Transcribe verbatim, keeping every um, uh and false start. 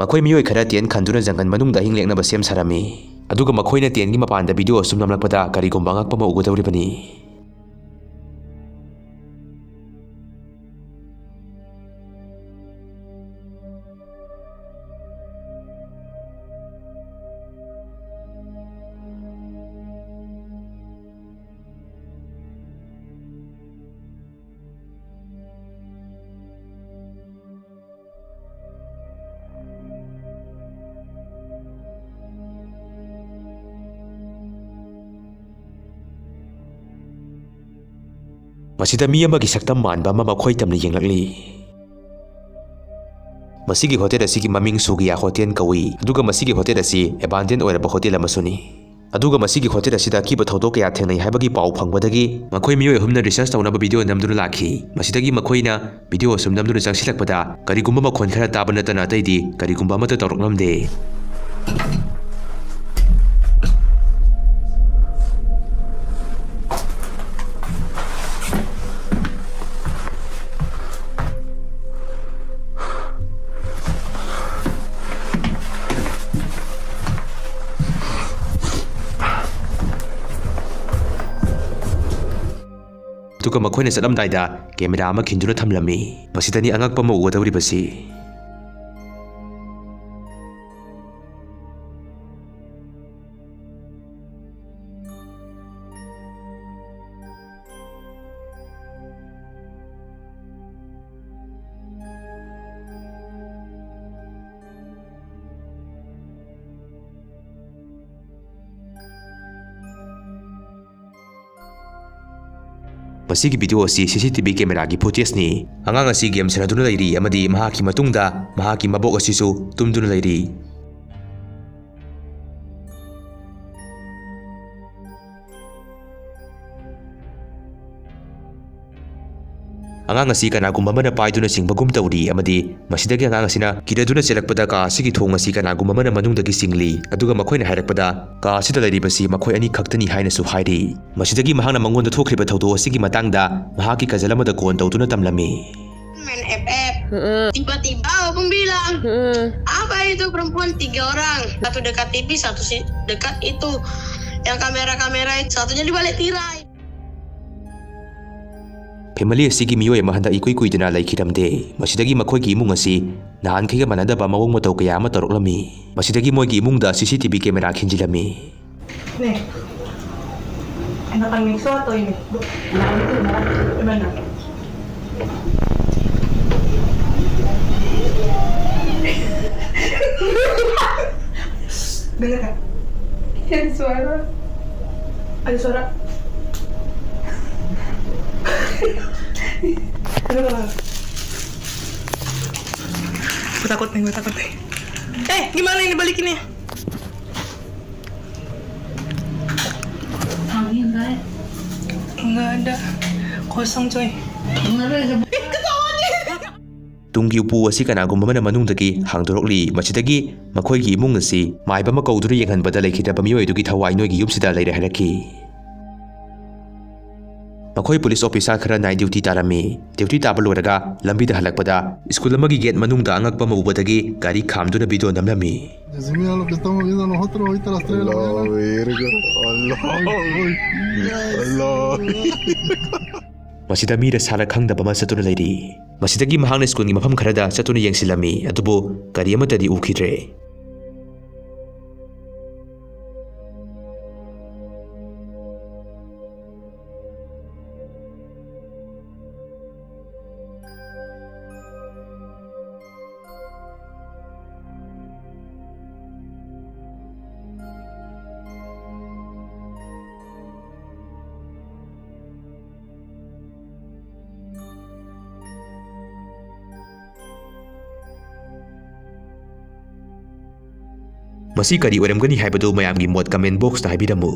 ꯃꯈꯣꯏ ꯃꯤꯑꯣꯏ ꯈꯔ tent ꯈꯟꯗꯨꯅ ꯖꯪꯒꯜ ꯃꯅꯨꯡꯗ ꯑꯍꯤꯡ ꯂꯦꯛꯅꯕ ꯁꯦꯝ ꯁꯥꯔꯝꯃꯤ꯫ ꯑꯗꯨꯒ ꯃꯈꯣꯏꯅ tentꯀꯤ ꯃꯄꯥꯟꯗ video ꯑꯁꯨꯝ ꯅꯝꯂꯛꯄꯗ ꯀꯔꯤꯒꯨꯝꯕ ꯑꯉꯛꯄ ꯑꯃ ꯎꯒꯗꯧꯔꯤꯕꯅꯤ꯫ ꯃꯁꯤꯗ ꯃꯤ ꯑꯃꯒꯤ ꯁꯛꯇꯝ ꯃꯥꯟꯕ ꯑꯃ ꯃꯈꯣꯏ ꯇꯝꯅ ꯌꯦꯡꯂꯛꯂꯤ꯫ ꯃꯁꯤꯒꯤ hotel ꯑꯁꯤꯒꯤ ꯃꯃꯤꯡ ꯁꯨꯒꯤꯌꯥ hotel ꯀꯧꯏ, ꯑꯗꯨꯒ ꯃꯁꯤꯒꯤ hotel ꯑꯁꯤ abandon ꯑꯣꯏꯔꯕ hotel ꯑꯃꯁꯨꯅꯤ꯫ ꯑꯗꯨꯒ ꯃꯁꯤꯒꯤ hotel ꯑꯁꯤꯗ ꯑꯀꯤꯕ ꯊꯧꯗꯣꯛ ꯀꯌꯥ ꯊꯦꯡꯅꯩ ꯍꯥꯏꯕꯒꯤ ꯄꯥꯎ ꯐꯪꯕꯗꯒꯤ ꯃꯈꯣꯏ ꯃꯤꯑꯣꯏ ꯑꯍꯨꯝꯅ research ꯇꯧꯅꯕ video ꯅꯝꯗꯨꯅ ꯂꯥꯛꯈꯤ꯫ ꯃꯁꯤꯗꯒꯤ ꯃꯈꯣꯏꯅ video ꯑꯁꯨꯝ ꯅꯝꯗꯨꯅ ꯆꯪꯁꯤꯜꯂꯛꯄꯗ ꯀꯔꯤꯒꯨꯝꯕ ꯃꯈꯣꯟ ꯈꯔ ꯇꯥꯕ ꯅꯠꯇꯅ ꯑꯇꯩꯗꯤ ꯀꯔꯤꯒꯨꯝꯕ ꯑꯃꯠꯇ ꯇꯧꯔꯛꯂꯝꯗꯦ꯫ ꯑꯗꯨꯒ ꯃꯈꯣꯏꯅ ꯆꯠꯂꯝꯗꯥꯏꯗ camera ꯑꯃ ꯈꯤꯟꯗꯨꯅ ꯊꯝꯂꯝꯃꯤ꯫ ꯃꯁꯤꯗꯅꯤ ꯑꯉꯛꯄ ꯑꯃ ꯎꯒꯗꯧꯔꯤꯕꯁꯤ꯫ ꯃꯁꯤꯒꯤ video ꯑꯁꯤ CCTV cameraꯒꯤ footageꯅꯤ꯫ ꯑꯉꯥꯡ ꯑꯁꯤ game ꯁꯥꯟꯅꯗꯨꯅ ꯂꯩꯔꯤ ꯑꯃꯗꯤ ꯃꯍꯥꯛꯀꯤ ꯃꯇꯨꯡꯗ ꯃꯍꯥꯛꯀꯤ ꯃꯕꯣꯛ ꯑꯁꯤꯁꯨ ꯇꯨꯝꯗꯨꯅ ꯂꯩꯔꯤ꯫ ꯑꯉꯥꯡ ꯑꯁꯤ ꯀꯅꯥꯒꯨꯝꯕ ꯑꯃꯅ ꯄꯥꯏꯗꯨꯅ ꯆꯤꯡꯕꯒꯨꯝ ꯇꯧꯔꯤ ꯑꯃꯗꯤ ꯃꯁꯤꯗꯒꯤ ꯑꯉꯥꯡ ꯑꯁꯤꯅ ꯀꯤꯔꯗꯨꯅ ꯆꯦꯜꯂꯛꯄꯗ ꯀꯥ ꯑꯁꯤꯒꯤ ꯊꯣꯡ ꯑꯁꯤ ꯀꯅꯥꯒꯨꯝꯕ ꯑꯃꯅ ꯃꯅꯨꯡꯗꯒꯤ ꯆꯤꯡꯂꯤ꯫ ꯑꯗꯨꯒ ꯃꯈꯣꯏꯅ ꯍꯥꯏꯔꯛꯄꯗ ꯀꯥ ꯑꯁꯤꯗ ꯂꯩꯔꯤꯕꯁꯤ ꯃꯈꯣꯏ ꯑꯅꯤ ꯈꯛꯇꯅꯤ ꯍꯥꯏꯅꯁꯨ ꯍꯥꯏꯔꯤ꯫ ꯃꯁꯤꯗꯒꯤ ꯃꯍꯥꯛꯅ ꯃꯉꯣꯟꯗ ꯊꯣꯛꯈ꯭ꯔꯤꯕ ꯊꯧꯗꯣꯛ ꯑꯁꯤꯒꯤ ꯃꯇꯥꯡꯗ ꯃꯍꯥꯛꯀꯤ cousin ꯑꯃꯗ call ꯇꯧꯗꯨꯅ ꯇꯝꯂꯝꯃꯤ꯫ Main F F. Mm-mm. Tiba-tiba abang bilang, Mm-mm. "Apa Itu perempuan tiga orang, satu dekat T V, satu si dekat itu yang kamera-kamera, satunya di balik tirai. Family ꯑꯁꯤꯒꯤ ꯃꯤꯑꯣꯏ ꯑꯃ ꯍꯟꯗꯛ ꯏꯀꯨꯏ ꯀꯨꯏꯗꯅ ꯂꯩꯈꯤꯔꯝꯗꯦ꯫ ꯃꯁꯤꯗꯒꯤ ꯃꯈꯣꯏꯒꯤ ꯏꯃꯨꯡ ꯑꯁꯤ ꯅꯍꯥꯟꯈꯩꯒ ꯃꯥꯟꯅꯗꯕ ꯃꯑꯣꯡ ꯃꯇꯧ ꯀꯌꯥ ꯑꯃ ꯇꯧꯔꯛꯂꯝꯃꯤ꯫ ꯃꯁꯤꯗꯒꯤ ꯃꯣꯏꯒꯤ ꯏꯃꯨꯡꯗ C C T V camera ꯈꯤꯟꯖꯤꯜꯂꯝꯃꯤ꯫ ꯅꯦ, ꯅꯀꯟ ꯃꯤꯛꯁꯣ ꯇꯧꯏꯅꯦ꯫ ꯏꯃꯥꯅ꯫ Dengar nggak? Ada suara. Ada suara. Dengar nggak? Gue takut nih, gue takut nih. Eh, gimana ini balikinnya? Nggak ada. Kosong, coy. Ketawa nih. ꯇꯨꯡꯒꯤ ꯎꯄꯨ ꯑꯁꯤ ꯀꯅꯥꯒꯨꯝꯕ ꯑꯃꯅ ꯃꯅꯨꯡꯗꯒꯤ ꯍꯥꯡꯗꯣꯔꯛꯂꯤ꯫ ꯃꯁꯤꯗꯒꯤ ꯃꯈꯣꯏꯒꯤ ꯏꯃꯨꯡ ꯑꯁꯤ ꯃꯥꯏꯕ ꯑꯃ ꯀꯧꯗꯨꯅ ꯌꯦꯡꯍꯟꯕꯗ ꯂꯩꯈꯤꯗ꯭ꯔꯕ ꯃꯤꯑꯣꯏ ꯑꯗꯨꯒꯤ ꯊꯋꯥꯏ ꯅꯣꯏꯒꯤ ꯌꯨꯝꯁꯤꯗ ꯂꯩꯔꯦ ꯍꯥꯏꯔꯛꯈꯤ꯫ ꯃꯈꯣꯏ ꯄꯨꯂꯤꯁ ꯑꯣꯐꯤꯁꯥꯔ ꯈꯔ night duty ꯇꯥꯔꯝꯃꯤ꯫ Duty ꯇꯥꯕ ꯂꯣꯏꯔꯒ ꯂꯝꯕꯤꯗ ꯍꯜꯂꯛꯄꯗ ꯁ꯭ꯀꯨꯜ ꯑꯃꯒꯤ ꯒꯦꯠ ꯃꯅꯨꯡꯗ ꯑꯉꯛꯄ ꯑꯃ ꯎꯕꯗꯒꯤ ꯒꯥꯔꯤ ꯈꯥꯝꯗꯨꯅ video ꯅꯝꯂꯝꯃꯤ꯫ Dios mío, lo que estamos viendo nosotros ahorita a las tres de la mañana. Mira, mira. ꯃꯁꯤꯗ ꯃꯤꯔ ꯁꯥꯔ ꯈꯪꯗꯕ ꯑꯃ ꯆꯠꯇꯨꯅ ꯂꯩꯔꯤ꯫ ꯃꯁꯤꯗꯒꯤ ꯃꯍꯥꯛꯅ ꯁ꯭ꯀꯨꯜꯒꯤ ꯃꯐꯝ ꯈꯔꯗ ꯆꯠꯇꯨꯅ ꯌꯦꯡꯁꯤꯜꯂꯝꯃꯤ, ꯑꯗꯨꯕꯨ ꯀꯔꯤ ꯑꯃꯠꯇꯗꯤ ꯎꯈꯤꯗ꯭ꯔꯦ꯫ ꯃꯁꯤ ꯀꯔꯤ ꯑꯣꯏꯔꯝꯒꯅꯤ ꯍꯥꯏꯕꯗꯨ ꯃꯌꯥꯝꯒꯤ ꯃꯣꯠ comment box ꯇ ꯍꯥꯏꯕꯤꯔꯝꯃꯨ꯫